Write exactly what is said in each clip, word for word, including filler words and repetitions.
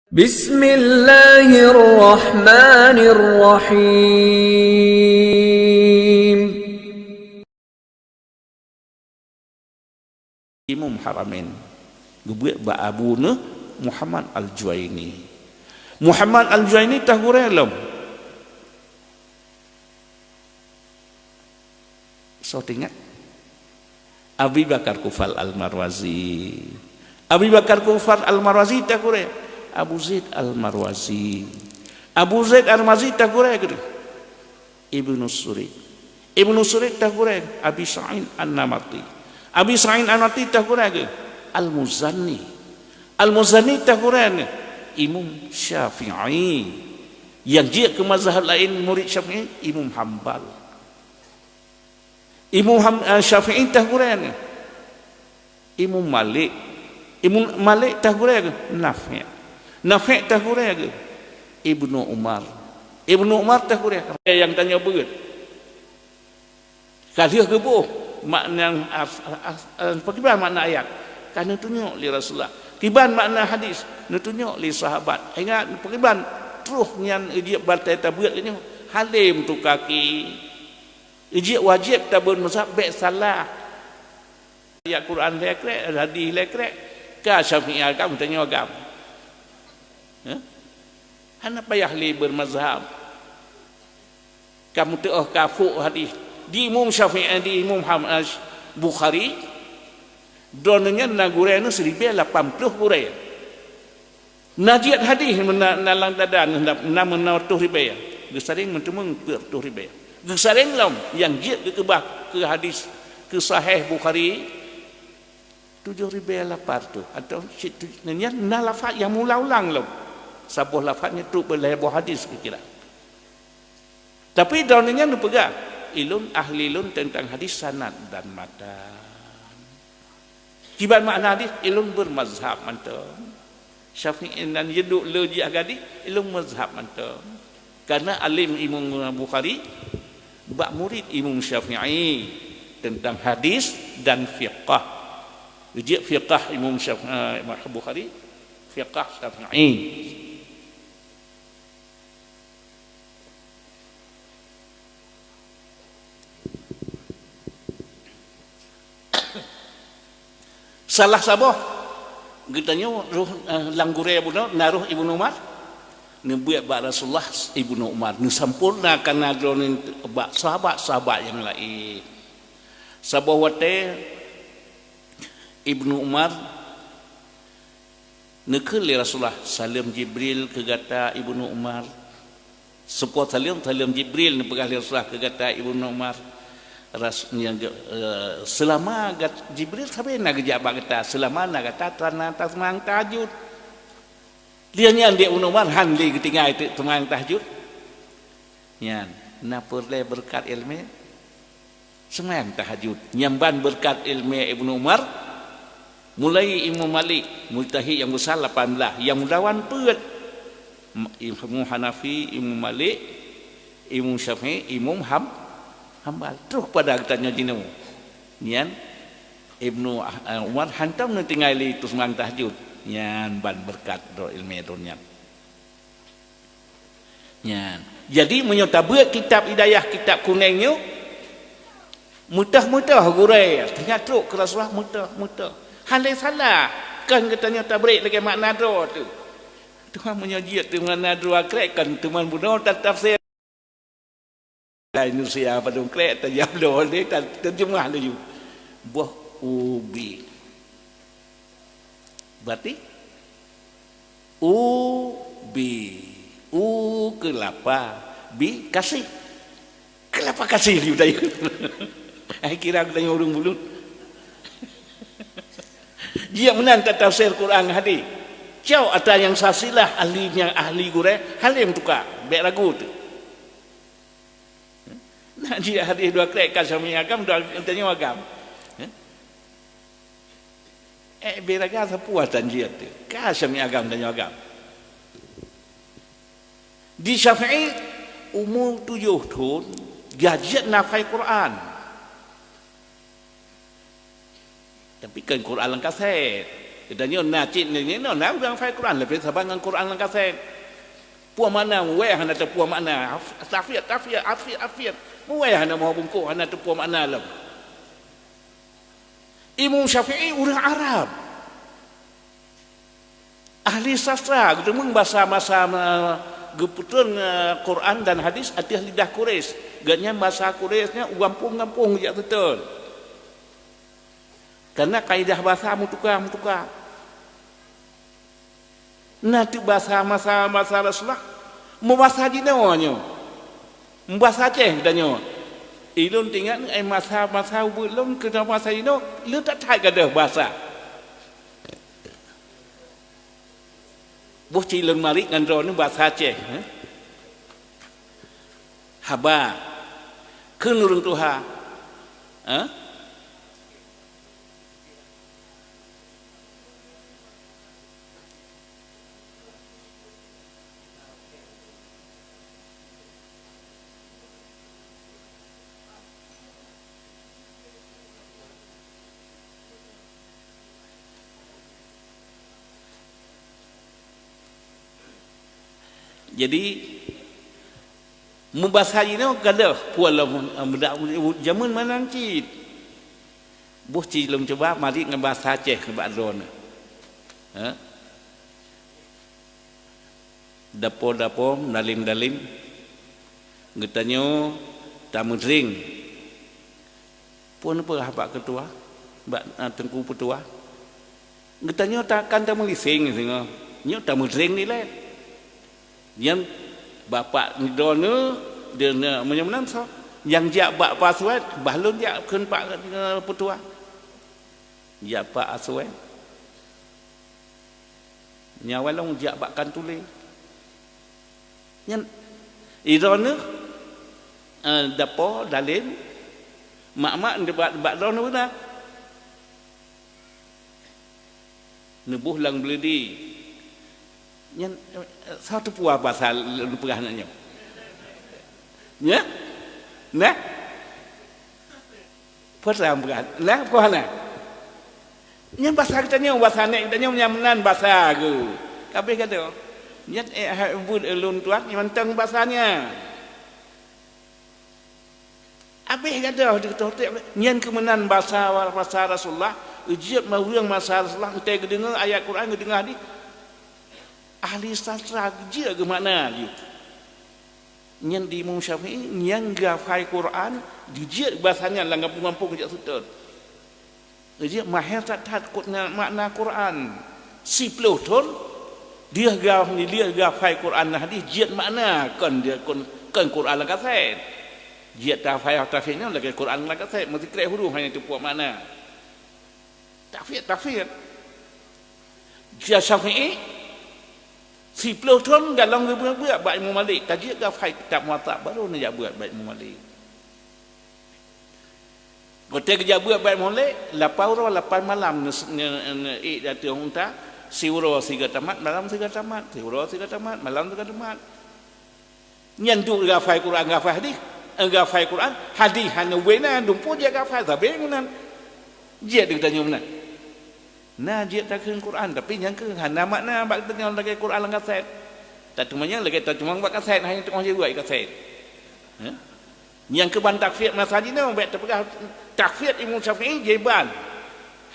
Bismillahirrahmanirrahim. Imam Haramain geubeuet bak Abu Nuh Muhammad Al-Juwaini. Muhammad Al-Juwaini tagurée lom. Soe teuingat? Abi Bakar Kufal Al-Marwazi. Abi Bakar Kufal Al-Marwazi tagurée Abu Zaid Al-Marwazi. Abu Zaid Al-Marwazi tagurée Ibnu Surid. Ibnu Surid tagurée Abi Sa'id An-Namati. Abi Sa'id An-Namati tagurée Al-Muzani. Al-Muzani tagurée Imam Syafi'i. Nyang jeuet keu mazhab laén murid Syafi'i, Imam Hambal. Imam Ham-, eh, Syafi'i tagurée Imam Malik. Imam Malik tagurée Nafi'. Nafi' tagurée Ibnu Umar. Ibnu Umar tagurée nyang tanyoe beuet. Ka lheueh geuboh makna as-, as-, as-, pakriban makna ayat, ka neutunyok lé Rasulullah. Kiban makna hadis, neutunyok lé sahabat. Ingat, pakriban troh nyan jeuet batée tabeuet nyoe, halém tu kaki. Jeuet wajéb tabeuet mazhab bék salah. Ayat Quran lé krek, hadis lé krek, ka Syafi'i agam, tanyoe agam. Hah? Hana payah lé beumazhab. Ka meuteuoh ka fuk hadis di Imam Syafi'i, di Imam Ham-, eh, Bukhari, droeneuh nyan na gurée neuh siribée lapan ploh gurée. Na jeuet hadis na, na lam dada neuh na, na meunoe reutôh ribée. Geusaréng meuteumeung peuet reutôh ribée. Geusaréng lom nyang jeuet geukeubah keu hadis keu Sahih Bukhari, tujoh ribée lapan reutôh, atau cit tu, nyan na lafaz nyang meulang-ulang lom. Saboh lafaz nyan trok bak lhée boh hadis kira-kira. Tapi droeneuh nyan neupeugah, "Ulôn ahli lôn teuntang hadis sanad dan matan." Kiban makna hadis, "Ulôn beumazhab mantong." Syafi'i nan jeuet duek le jih gadih, "Ulôn mazhab mantong." Karena alim Imam Bukhari bak murid Imam Syafi'i teuntang hadis dan fiqah. Jeuet fiqah Imam Syaf-, eh, Imam Bukhari, fiqah Syafi'i. Salah saboh geutanyoe roh, eh, lam gurée bunoe na roh Ibnu Umar, neubeuet bak Rasulullah Ibnu Umar, neusampurna kana droeneuh bak sahabat-sahabat nyang laén. Saboh watée Ibnu Umar neukheun lé Rasulullah, "Saleuem Jibril keu gata, Ibnu Umar." Seupôt saleuem, saleuem Jibril neupeugah lé Rasulullah keu gata, Ibnu Umar. Ras-, nyang ge-, eh, seulama gat-, Jibril sabe na geujak bak gata, seulama na gata tana taseumayang tahajud. Lheueh nyan di Ibnu Umar han lé geutinggai teuk seumayang tahajud. Nyan, na peureulée beureukat iéleumé. Seumayang tahajud. Nyan ban beureukat iéleumé Ibnu Umar, mulai Imam Malik, mujtahid nyang besar lapan blaih, nyang meulawan peuet, Imam Hanafi, Imam Malik, Imam Syafi'i, Imam Ham-, Hambal. Troh pada geutanyoe jinoe. Nyan, Ibnu Ah-, Umar hantom neutinggai lé teuseumayang tahajud. Nyan ban beureukat droe iéleumé droe nyan. Nyan. Jadi, meunyoe tabeuet kitab Hidayah, kitab kunéng nyoe, meutoh-meutoh gurée, teunyata trok keu Rasulullah meutoh-meutoh. Hana salah, kon geutanyoe tabrék lagée makna droe teuh. Teuma meunyoe jeuet teuh makna droe krek, kon teuma bunoe tatafsir. Lai nusia padum krek, tajak bloe lé, ta-, terjemah laju. Boh ubi. Berarti, ubi. U keulapa, bi kasih. Keulapa kasih laju tayue. Ai kira geutanyoe ureuëng bulut. Jeuet meunan tatafsir Quran hadis. Cok atra nyang sasilah ahli nyang ahli gurée, halém tuka, bék ragu teuh. Nak jeuet hadis dua krek ka Syafi'i agam, dua tanyoe agam. Eh? Eh, beraga sapeue tan jeuet teuh. Ka Syafi'i agam tanyoe agam. Di Syafi'i, umu tujoh thon, ka jeuet nafai Quran. Tapi kan Quran lam kaset. Geutanyoe na cit nyoe na ureuëng hafai Quran leubeh saban ngon Quran lam kaset. Peue makna, muwai hana teupeue makna. Haf-, tahfiz, tahfiz, tahfiz, tahfiz. Muwai hana meuho bungkôk hana teupeue makna lom. Imam Syafi'i ureuëng Arab. Ahli sastra, geuteumeung basa-basa, eh, geupeutrön, eh, Quran dan hadis ateueh lidah Quraisy. Gobnyan basa Quraisy nyan u gampông-gampông jak teutrön. Karena kaidah basa meutuka-meutuka. Na teuk basa masa, masa Rasulullah, meubasa jinoe nyoe. Meubasa Aceh geutanyoe. Ilôn teuingat, eh, masa, masa ubeut lôn keu masa jinoe, le that-that gadôh basa. Boh ci lôn marit ngon droeneuh basa Aceh, eh? Haba kheun ureuëng tuha, eh? Jadi, meubasa jinoe gadôh peue lom, eh, meudak jameun meunan cit. Boh ci lôn cuba marit ngon basa Aceh nibak droeneuh. Ha? Dapo-dapo, dalim-dalim, geutanyoe tameudrieng. Phon peugah bak keutua, bak, ah, teungku peutua, geutanyoe ta-, kan tameuliseng singoh, nyoe tameudrieng dilée. Nyan bapak droeneuh, dia na-, meunyoe meunan soe nyang jak bak Pak Aswad, bah lôn jak kheun Pak, eh, peutua. Jak Pak Aswad. Nyan awai lôn jak bak kantulé. Nyan, i droeneuh, eh, dapo, dalim, mak-mak bak, bak droeneuh beuna. Neuboh lam bleudi. Nyan, eh, soe teupeue basa lôn peugah nyoe? Nya? Nah? Peue teupeue? Nah, peue hana? Nyan basa geutanyoe, basa nèk geutanyoe nyan meunan basa geuh. Ka abéh gadôh. Nyan, eh, hai buet ulôn tuan, nyan mantong basa nyan. Abéh gadôh di teuh treb. Nyan keuh meunan basa, basa Rasulullah, jeuet ma-, ureuëng masa Rasulullah, entée geudeungoe ayat Quran, geudeungoe hadis. Ahli sastra jeuet geumakna jih. Nyan di Imam Syafi'i, nyang geuhafai Quran, jijeuet basa nyan lam gampông-gampông jak seutôt. Jijeuet mahé that-that kot nyan makna Quran. Siplôh thon, dia geu-, dia geuhafai Quran dan hadis, jeuet makna kon dia, kon, kon Quran lam kaset. Jeuet tahfai, tahfiz nyan lagée Quran lam kaset, meusikrek huruf hana teupeue makna. Tahfiz, tahfiz. Jih Syafi'i, siplôh thon golom geubeuet-beuet bak Imam Malik, ka jeuet geuhafai kitab Muwatta, baru neujak beuet bak Imam Malik. Watée geujak beuet bak Imam Malik, lapan uroe lapan malam nge-, nge-, nge-, ék di ateueh unta, siuroe sigoe tamat, malam sigoe tamat, siuroe sigoe tamat, malam sigoe tamat. Nyan duek geuhafai Quran, geuhafai hadis. Eh, geuhafai Quran, hadis hana ubé na, dumpeue jeuet geuhafai, sabe meunan. Jeuet di geutanyoe meunan. Na jeuet takheun Quran, tapi nyang keuh hana makna bak geutanyoe lagée Quran lam kaset. Tateumanyong lagée tateumanyong bak kaset, hana teungoh jibuet kaset. Hah? Nyang keuh ban tahfiz masa jinoe, bék tapeugah tahfiz Imam Syafi'i, jiban.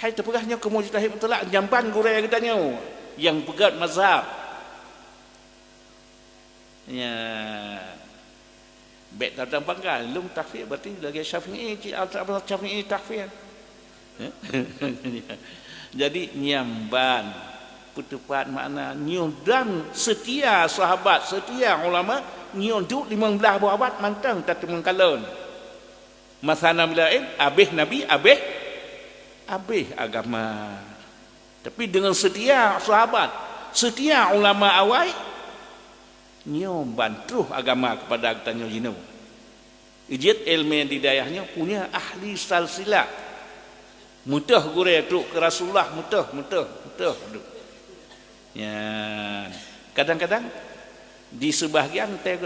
Hai tapeugah nyoe keu mujtahid mutlak, nyan ban gurée geutanyoe nyang peugét mazhab. Ya. Bék tatang panggai, lôn tahfiz berarti lagée Syafi'i, cit, Syafi'i tahfiz. Jadi, nyan ban peuteupat makna nyoe dan seutia sahabat, seutia ulama, nyoe duek limong blaih boh abad mantong tateumeung kalon. Masa Nabi laén, abéh Nabi, abéh, abéh agama. Tapi deungon seutia sahabat, seutia ulama awai, nyoe ban troh agama keupada geutanyoe jinoe. Jeuet iéleumé di dayah nyoe punya ahli salsilah. Meutoh gurée trok keu Rasulullah, meutoh, meutoh, meutoh. Nyan, kadang-kadang di seubahgian tée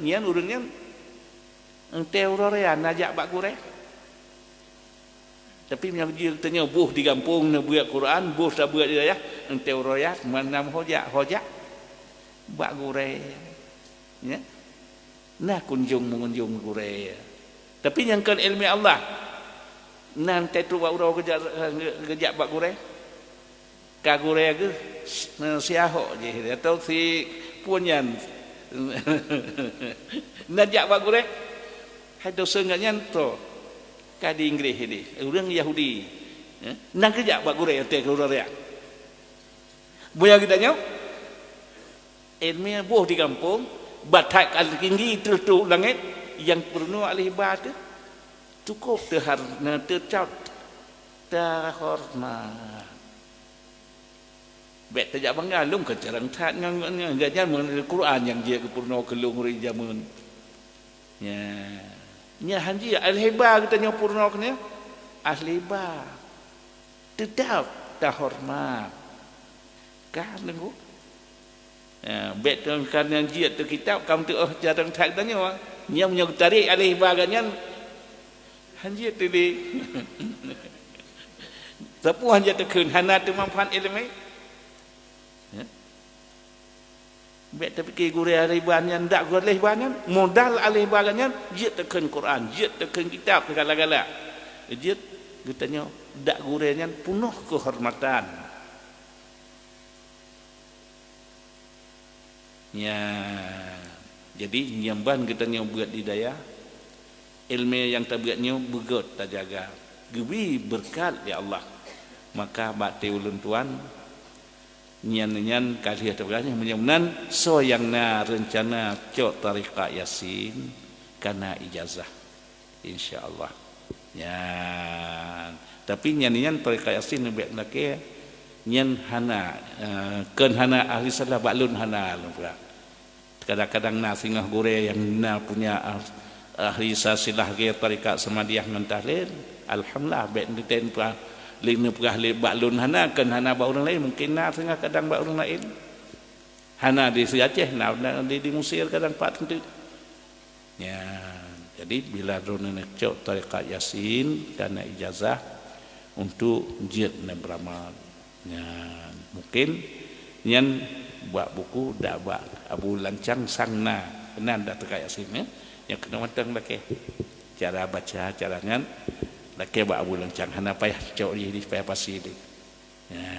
nyan ureuëng nyan Entée uroe raya na jak bak gurée. Tapi meunyoe jih geutanyoe boh di gampông neubeuet Quran, boh tabeuet di dayah, enteuk uroe nyan meunan hojak, hojak bak gurée. Ya. Na kunjong-meungunjong gurée. Tapi nyang kon iéleumé Allah, na enteuk trok bak uroe geujak, geujak bak gurée. Ka gurée geuh si Ahok jih atau si peue nyan. Na jak bak gurée. Hai dosen geuh nyan to. Ka di Inggris ideh, ureuëng Yahudi. Eh, na geujak bak gurée watée keudroe raya. Buya geutanyoe, iéleumé boh di gampông, batat ka tinggi troh-troh langét, nyang peurunoe aleh ba teuh, cukôp teuhar-, na teucot, tahoreumat. Bék tajak bangga, lôn ka jarang that ngon, ngon, ngon gobnyan, meunurot Quran nyang jeuet geupeurunoe keu lôn ureuëng jameun. Nya, nya han jeuet, aleh ba geutanyoe peurunoe keunoe, aleh ba. Teutap tahoreumat. Ka deungoe. Ya, bék teuka nyang jeuet teuh kitab, ka meuteuoh jarang that geutanyoe. Nyang meunyoe geutarek aleh ba gobnyan, han jeuet teuh lé. Sapeue han jeuet teukheun, hana teumanfaat iéleumé. Ya. Bék tapike gurée aleh ba nyan, dak gurée aleh ba nyan, modal aleh ba nyan, jeuet teukheun Quran, jeuet teukheun kitab, segala-gala. Jeuet geutanyoe dak gurée nyan peunoh keuhormatan. Ya, jadi nyang ban geutanyoe beuet di dayah, iéleumé nyang tabeuet nyoe beugét tajaga, geubri beureukat lé Allah. Maka bak até ulôn tuan, nyan, nyan ka lheueh teupeugah nyoe, meunyoe meunan, soe nyang na reuncana cok tarekat Yasin, ka na ijazah. Insya Allah. Nyan. Tapi nyan, nyan tarekat Yasin neubeuet lakée, nyan hana, eh, kon hana ahli silsilah, bak lôn hana lôn peugah. Kadang-kadang na singoh gurée nyang na punya ah-, ahli silsilah geuh tarekat Samadiyah ngon tahlil. Alhamdulillah, bék neutém peugah, lé neupeugah lé bak lôn hana, kon hana bak ureuëng laén, mungkin na singoh kadang bak ureuëng laén. Hana di si Aceh, na, na di, di Mesir kadang pat teuntu. Ya, jadi bila droeneuh cok tarekat Yasin, ka na ijazah untuk jeuet neubeuramal. Ya, mungkin nyan bak buku dak bak Abu Lancang sang na, keunan dak tarekat Yasin, ya. Nyang keunoe mantong lakée. Cara baca, cara nyan, lakée bak Abu Lancang, hana payah cok di, di payah pasi di. Ya.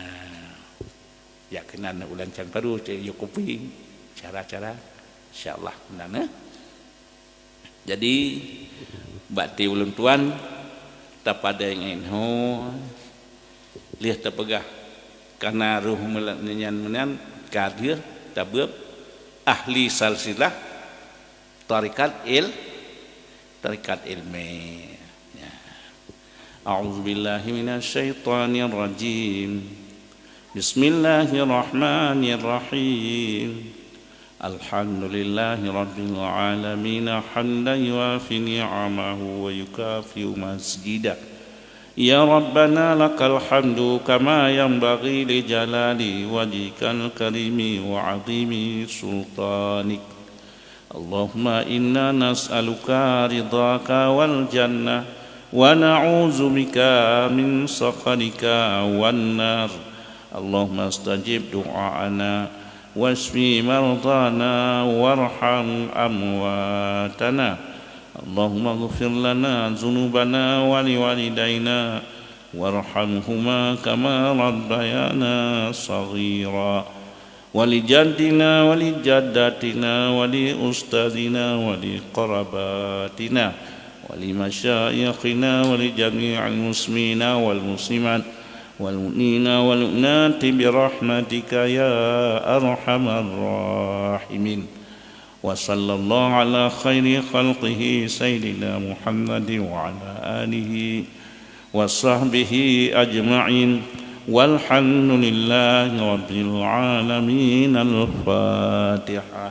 Jak keunan u Lancang Padum, cok yue kopi, cara-cara, insya Allah, meunan, eh. Jadi, bak até ulôn tuan, tapadai ngon ho, lheueh tapeugah, ka na roh meunan nyan meunan, ka lheueh tabeuet ahli silsilah, tarekat il-, tarekat iéleumé. Ya. A'udzubillahi minasyaitonirrajim. Bismillahirrahmanirrahim. Alhamdulillahi rabbil alamin, hamdan yuwafi ni'amahu wa yukafi'u mazida. Ya Rabbana, lakal hamdu kama yanbaghi li jalali wajhikal karimi wa azimi sultanik. اللهم إنا نسألك رضاك والجنة، ونعوذ بك من سخطك والنار. اللهم استجب دعاءنا، واشف مرضانا، وارحم أمواتنا. اللهم اغفر لنا ذنوبنا ولوالدينا، وارحمهما كما ربيانا صغيرا. ولجدنا ولجدتنا ولأستاذنا ولقراباتنا ولمشايخنا ولجميع المسلمين والمسلمات والمؤمنين والمؤمنات برحمتك يا أرحم الراحمين. وصلى الله على خير خلقه سيدنا محمد وعلى آله وصحبه أجمعين. والحمد لله رب العالمين. الفاتحة.